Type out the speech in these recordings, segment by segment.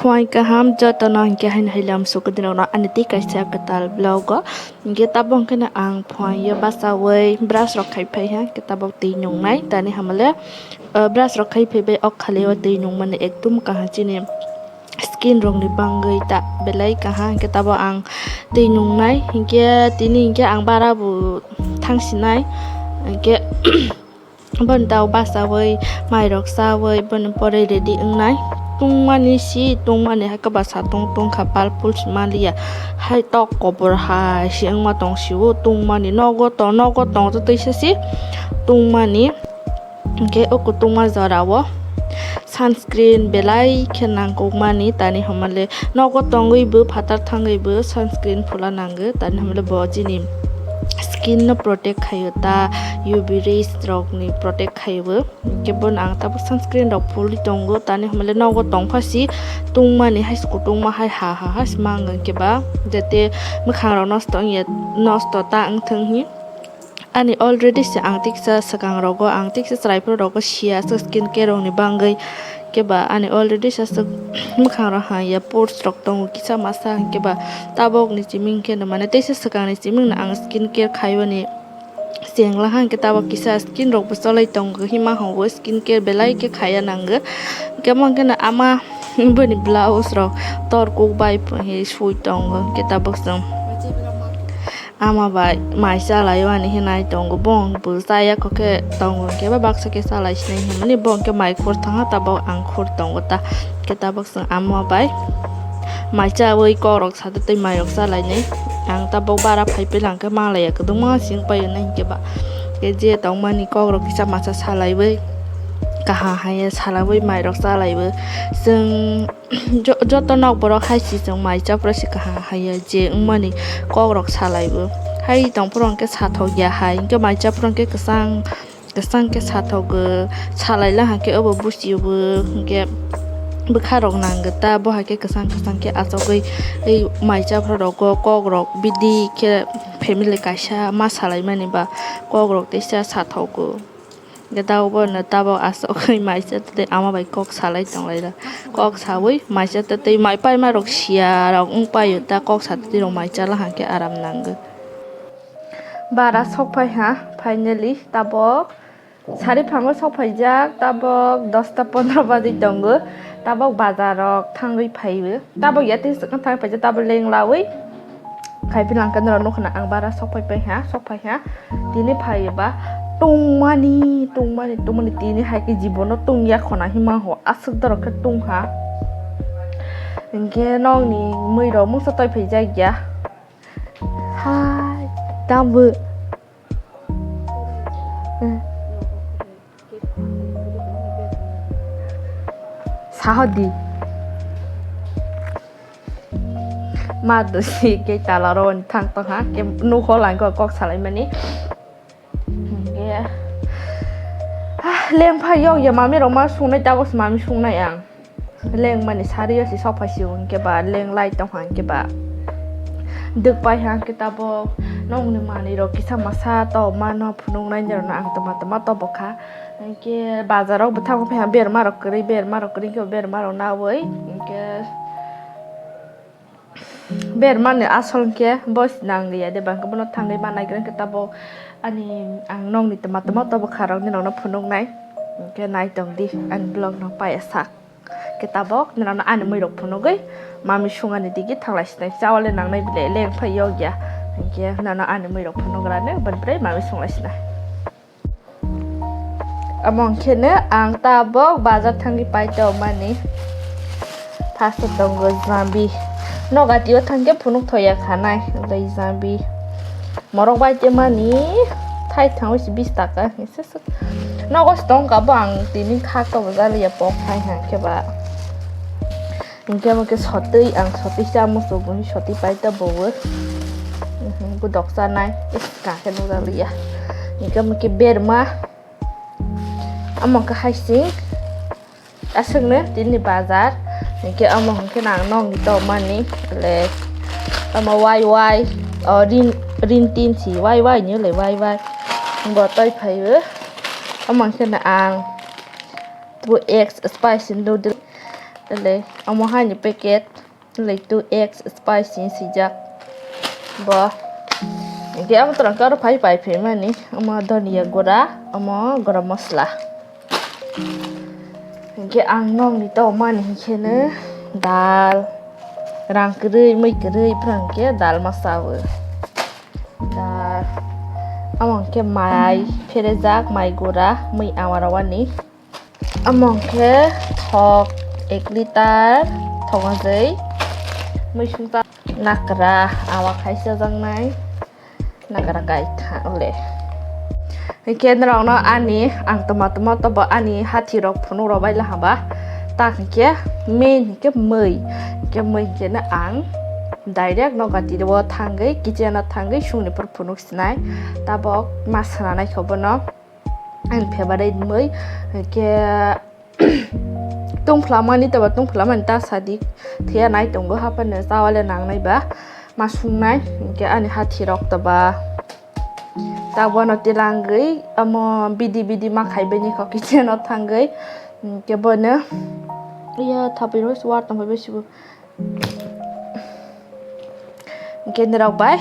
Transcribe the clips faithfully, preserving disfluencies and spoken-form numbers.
Phuaing kaham jotono hinkhe haino hailam suku dinokno ani tei kaisa kwtal vlog o. Hinkhe tabuk hinkhe no ang phuaing yo bachaui brush rok khai phai ha, hinkhe tabuk twi nungnai, tani hamale, ah, brush rok khai phai bai ok khali o twi nungmani ekdum kaham chini skin rok ni bangwi ta belai kaham, hinkhe tabuk ang twi nungnai, hinkhe tini hinkhe ang bara bo thangsinai, hinkhe. Boni tao bachaui, mairok chaui, boni pore ready wngnai. Tungmani si, tungmani hai khe ba satung tungkha, pal pul si manliya. Hai tok kobor hai si wngma tong si o, tungmani nogo tong, nogo tong tei teisa si tungmani. Hinkhe o kutungma jora o sunscreen belai khe nangkukmani, tani hamale nogo tongwi bo phatar thangwi bo sunscreen phula nango, tani hamale bo chini skin no protect khaio ta, U V rays rok ni protect khaio bo. Hinkhe bono ang tabuk sunscreen rok phulwi tongo, tani hamale nogo tongpha si tungmani hai se kutungma hai ha ha ha se mang hinkhe ba, jate mwkhang rok nosto wngya, nosto ta wngthung hi. Ani already se ang tiksa swkang rogo, ang tiksa chwrai phuru rogo sia aswk skin care rok ni bangwi. Khe ba ani already se aswk mwkhang rok ha ya pores rok tongo kisa masa, hinkhe ba tabok ni chiming khe no mane teisa swkang ni chiming no ang skin care khaiyoni chengla ha, hinkhe tabok kisa skin rok bo cholai tongo, hima hwnwi skin care belai khe khaiya nango. Hinkhe mo hinkhe no ama boni blouse rok tor kuk bai phi sui tongo, hinkhe tabok chwng. Ama bai mai chalaio ani hinai tongo, bong bo chaya kho khe tongo, hinkhe ba baksa khe chalai sinai hinmani, bong khe mai khur thangha, tabok ang khur tongo ta, hinkhe tabok chwng ama bai mai chaui kokrok sade tei mairok chalainai. Ang tabok bara phai pailang khe malaiya kwdwngma sing paio na hinkhe ba, khe je tongmani kokrok kisa masa salaiwi kaham haiya salaiwi mairok chalaiwi chwng. Jo-, joto nok borok hai si chwng mai chaphuru se kaham haiya je wngmani kokrok salaibo. Hai tongphuru hwnkhe sathok ya hai, hinkhe mai chaphuru hwnkhe kwchang, kwchang khe sathogo, salaila hwnkhe obo buchibo hwnkhe bwkha rok nangkhe ta, bo hai khe kwchang kwchang khe achogwi ei mai chaphuru rogo kokrok bidi khe family kaisa ma salaimani ba kokrok teisa sathogo. Hwnkhe tabok bono tabok aswk wngwi maisa tei ama bai kok salai tonglaijak. Kok saui maisa tei mai paima rok sia rok wng paio ta, kok sa tei rok mai chala hwnkhe aram nango. Bara sok phai ha finally tabok sari phango sok phaijak, tabok dosta pondro baji tongo, tabok bazar rok thangwi phaio. Tabok ya tei swkang thang paijak, tabok leng laui khai phi langkha norok nukha na ang bara sok phai pai ha, sok phai ha. Tini phai ba tungmani, tungmani, tungmani tini hai khe jibono tung ya khona hima ho aswk dorok khe tung ha. Hinkhe nokni mui rok mungsa toi phai jak ya. Hai, tambo. Sahodi. Ma dosi ke tala ro thang tong ha, ke nukho lang kok salai mani. Ke, ah, leng phai yok ya mami rok ma sungnai, tabok se mami sungnai ang. Leng mani sari yo si sok phai si hwnkhe ba, leng lai tong ha hwnkhe ba. Dwk pai ha hwnkhe tabok nokni manwi rok kisa masa to mano phunuk nai rok no ang tama tama to bokha. Hwnkhe bazar o bwthango phaiha berma rok kwrwi, berma rok kwrwi khe berma rok naui hwnkhe berma ni asol khe bo se nang liya de, bangkhe bono thangwi ma naigra hwnkhe tabok ani ang nokni tama tama to bwkha rok ni rok no phunuk nai hwnkhe nai tong di ani vlog no paiya sak. Khe tabok norokno ani mwirok phunugwi mami sungani digi thanglai sinai, chawale nangnai bile leng phai yok ya. Hinkhe norokno ani mwirok phunugrani bini bre mami sunglai sinai. Omo hinkhe no ang tabok bazar thangwi pai tongmani. Pasto tongo jambi. Nogati o thangkhe phunuk thoya khanai, tei jambi. Morok bai tei mani thai thangwi se bis taka. Nogo se tong ka bo ang tini khak to bo jaliya pok hai ha khe ba. Hinkhe mo khe sotwi ang sotwi cha muchung bo sotwi pai ta bo. Bo dok cha nai ka khe nung jaliya. Hinkhe mo khe berma. Amo khe hai sing. Aswkno tini bazar, hinkhe omo hinkhe nang nokni tongmani le omo wai wai, o rin, rin tin si wai wai ni le wai wai bo toi phaio. Omo hinkhe no ang bo egg spicy noodle Tele omo haini packet le two X spicy swijak bo. Hingke abo twrangke oro phai pai phaimani omo dhania gura, omo garam masala. Hingke ang nokni tongmani hingke no dal, rang kwrwi, mui kwrwi, phwrang khe dal ma chawi. Dal, amo hingke mai pherejak, mai gura, mui awarawani. Amo hingke thok ek litar thok ajai, mui sungta nakra awa khaisa jaknai. Nakara kai tha le. Hingke norokno ani ang toma toma tobo ani hathi rok phunuk rok bai lahaba. Tak hingke main hingke mui. Hingke mui hingke no ang direct no gati o thangwi kitchen o thangwi sungni phuru phunuk sinai. Tabok ma swnanai kho bono. Ang favorite mui. Hingke tungphlamani toba tungphlamani ta sadi thiya nai tongo haphano chawale nangnai ba ma sungnai hingke ani hathi rok toba ta bono tilangwi amo bidi bidi ma khaibaini kok kitchen o thangwi hingke bono iya thapwi rok war tongphai bai sibo. Hingke norok bai,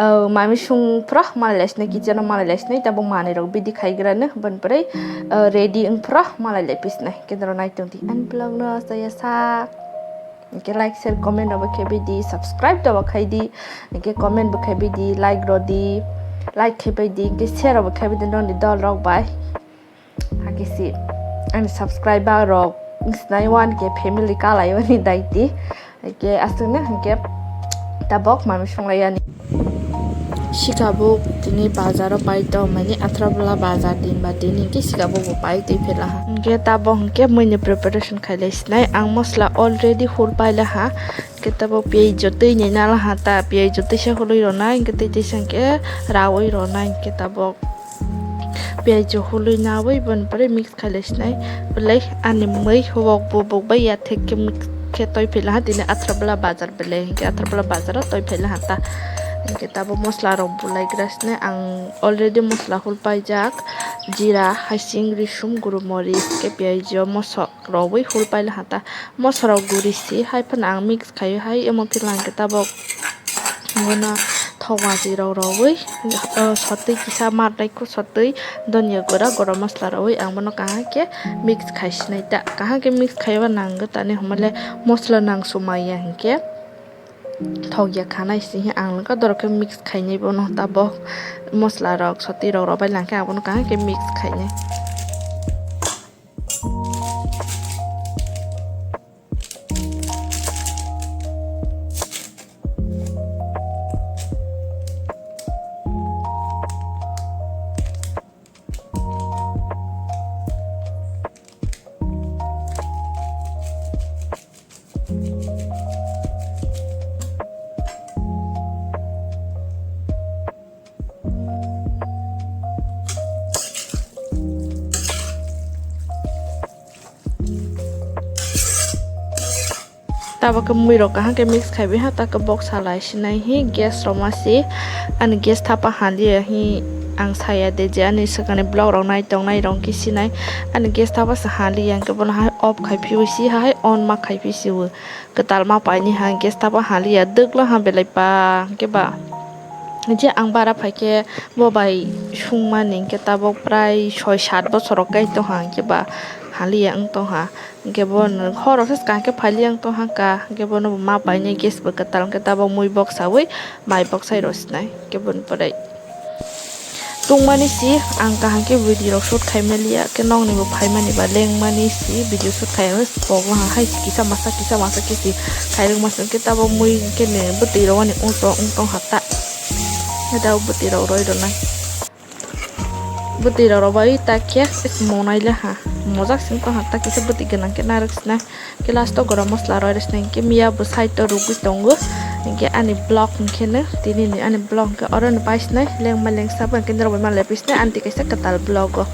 o, mami sung phro malai lai sinai, kitchen o malai lai sinai, tabuk manui rok bidi khai gra no, boni pore, o, ready wng phro malai lai phi sinai. Hingke norok nai tong di ani vlog no, saya sak. Hingke like, share, comment rok bo khe bidi, subscribe rok bo khai di. Hingke comment bo khai bidi, like rok di, like khai bai di, hingke share rok bo khai bai di, noni dol rok bai. Hakhe si ani subscriber rok wngsinai one K family kalai oni daiti. Hake aswkno hingke tabok mami songlai yani. Sikabo tini bazaro pai tongmani Athrabala bazar din ba din hingke sikabo bo pai twi phela ha. Hingke tabok hingke muini preparation khailai sinai. Ang mosla already hur paila ha. Hingke tabok piyaj twi ni nala ha ta piyaj twi se hului rona hingke tei tei se hingke rawi rona hingke tabok. Piyaj hului nawi boni pore mix khailai sinai. Belai ani mui wok bubuk bai ya thek khe mix khe toi phila ha tini Athrabala bazar belai hingke Athrabala bazar o toi phila ha ta. Hingke tabok mosla rok bulai gra sinai ang already mosla hul paijak jira, hasing, risum, gurumoric, hingke piyaj, mosok. Rowui hul paila ha ta. Mosla rok guri si hai phano ang mix khai hai omo phila hingke tabok bono thok waji rok rowui, o, sotwi kisa mar dai kho sotwi donya gura gorom mosla rowui ang bono kaham khe mix khai sinai ta. Kaham khe mix khaiba nang gwi tani hwnba le mosla nang sumai ya hingke thok ya khanai si ang nokha dorok khe mix khainai bono tabok mosla rok sotwi rok rw bai lang khe ang bono kaham khe mix khainai. Tabok khe mui rok kaham khe mix khai bai ha, ta khe bok salai sinai hi gas rok ma si ani gas thapa haliya hi ang saya de je ani swkangni vlog rok nai tong nai rok khe sinai ani gas thapa se haliya hwnkhe bono hai off khai phi o si hai on ma khai phi si o. Kwtal ma paini ha hwnkhe sabo haliya, dwkla ha belai ba hwnkhe ba. Je ang bara phaikhe bo bai sungmani hwnkhe tabok prai soi sat bosor rok kai tongha hwnkhe ba haliya wng tongha. Hwnkhe bo horo se swkang khe phailiya wng tongha wngkha, hwnkhe bono bo ma painai gas bo kwtal hwnkhe tabok mui boksaui mai boksai rw sinai hwnkhe boni pore. Tungmani si ang kaham khe video rok shoot khai maliya, khe nokni bo phaimani ba lengmani si video shoot khai ang pok wngkha hai kisa masa kisa masa khe si khairok masa khe tabok mui khe ne bwtwi rok ani ungto ungtong ha ta, khe tabok bwtwi rok roi rwnai, bwtwi rok rw bai ta khe monai le ha mojak sing tong ha ta kisa bwtwi gwnang khe narwk sinai. Khe last o gorom masala roi rw sinai, hwnkhe miya bo side o rwgwi tongo. Hwnkhe ani vlog hwnkhe no tini ni ani vlog hwnkhe oro no pai sinai, lengma lengsa bo hwnkhe norok bai ma lai pai sinai ani twi kaisa kwtal vlog o.